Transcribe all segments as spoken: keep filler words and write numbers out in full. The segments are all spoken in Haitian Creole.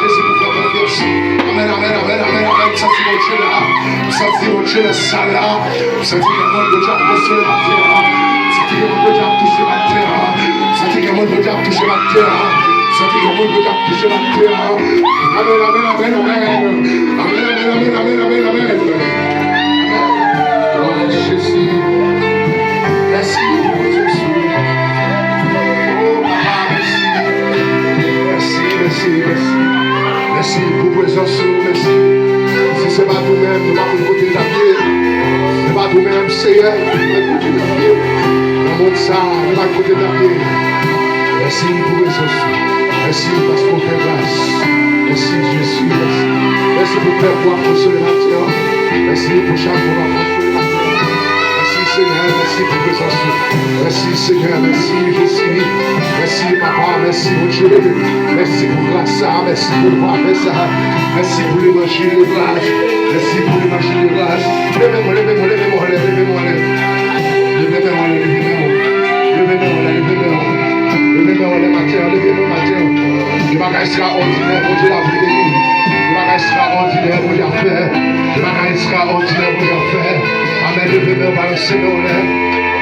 Jezi pou fè konfyans. Amèn, amèn, amèn, amèn, amèn. M santi Bondye la. M santi Bondye nan sal la. M santi gen moun Bondye ap konsole maten an. M santi gen moun Bondye ap touche maten an. M santi gen moun Bondye ap touche maten an. M santi gen moun Bondye ap touche maten an. Amèn, amèn, amèn, amèn. Amèn, amèn, amèn, amèn, amèn, amèn. Glwa a Jezi. Mèsi, Jezi. O, Papa, mèsi. Mèsi, mèsi, mèsi. Mèsi pou prezans ou, mèsi. Si se pa t ou menm, nou pa konn kote n t ap ye. Si se pa t ou menm, Seyè, nou pa konn kote n t ap ye. Nan mond sa, nou pa konn kote n t ap ye. Mèsi pou prezans ou. Mèsi paske w fè gras. Mèsi, Jezi, mèsi. Mèsi pou pèp ou ap konsole maten an. Mèsi pou chak moun w ap konsole maten an. Mèsi, Senyè, mèsi pou prezans ou. Mèsi, Senyè, mèsi, Jezi. Mèsi, Papa, mèsi, Bondye. Mèsi pou gras sa, mèsi pou favè sa. Mèsi pou levanjil de gras. Mèsi pou levanjil de gras. Leve men w, leve men w, leve men w anlè, leve men w anlè. Leve men w anlè, leve men w. Leve men w anlè, leve men w. Leve men w anlè maten an, leve men w maten an. Gen bagay ekstraòdinè Bondye ap vin beni. Gen bagay ekstraòdinè Bondye ap fè. Gen bagay ekstraòdinè Bondye ap fè. Amèn. Leve men w, balanse men w anlè.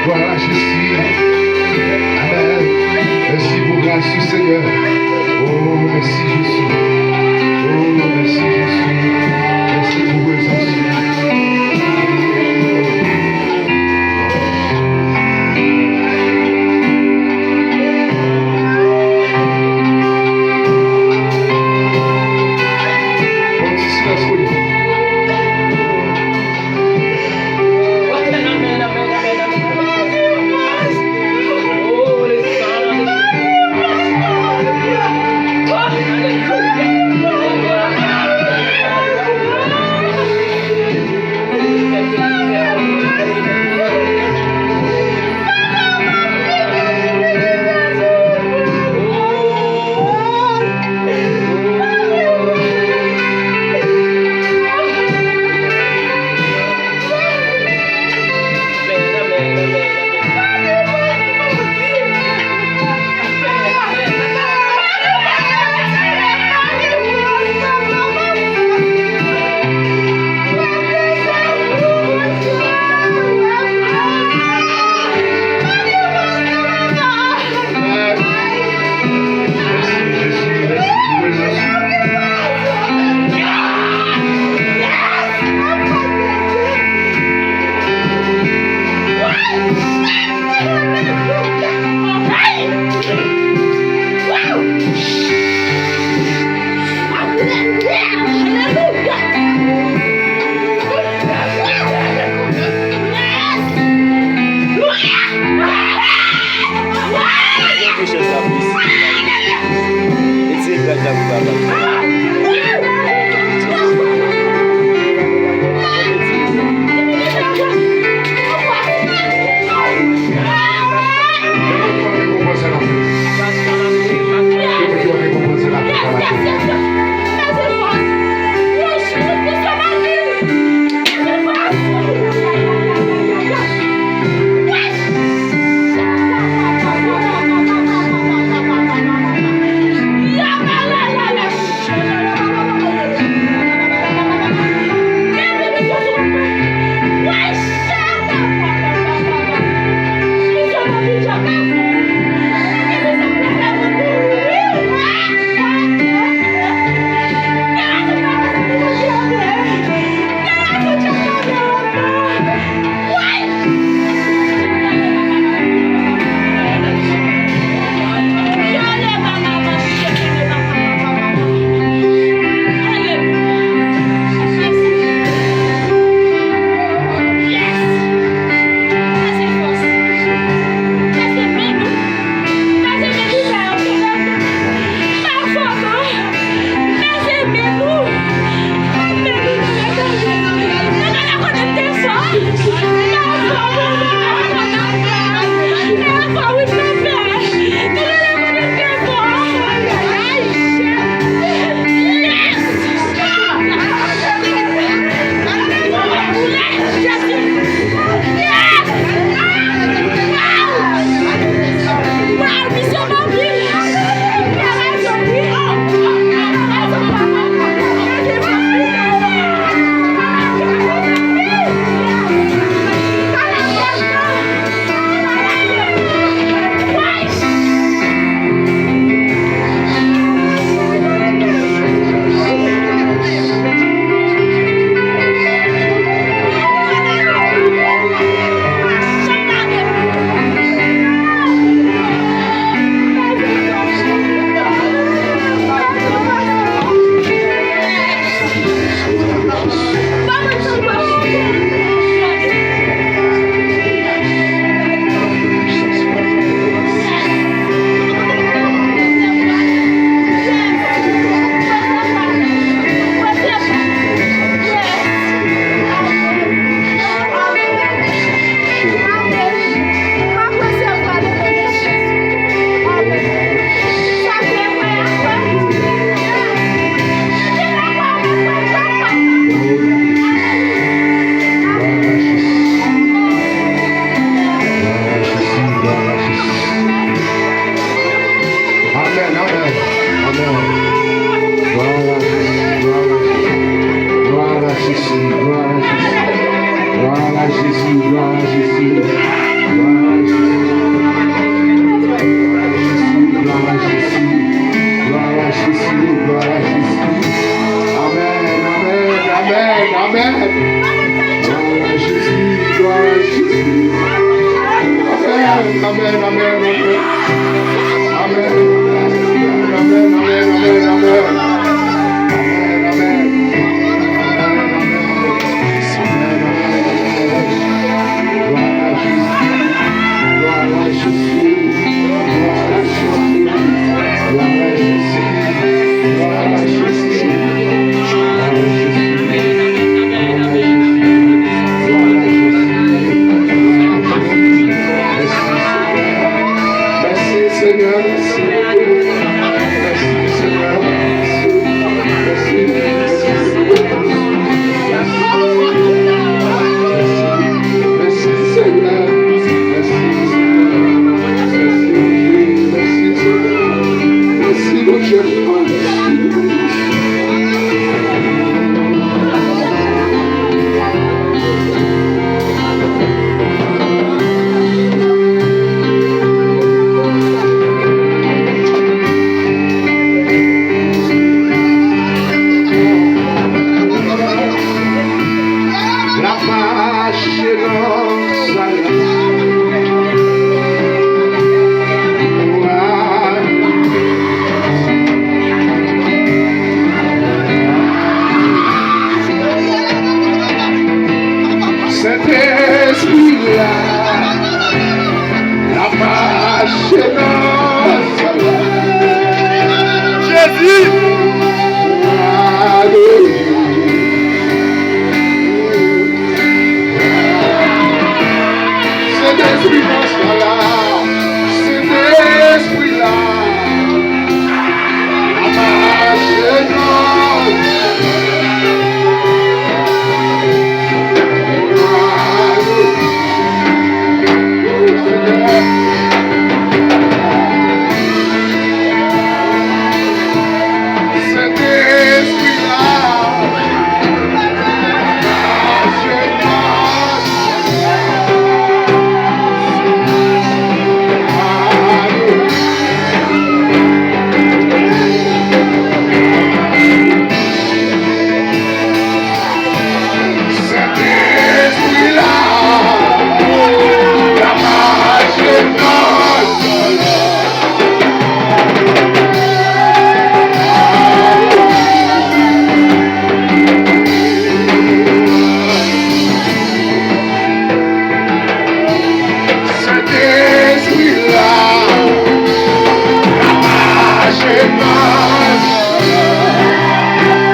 Glwa a Jezi. Amèn. Mèsi pou gras ou, Senyè. O, mèsi, Jezi. O, mèsi, Jezi. Mèsi pou prezans ou. Bon, ti silans pou li.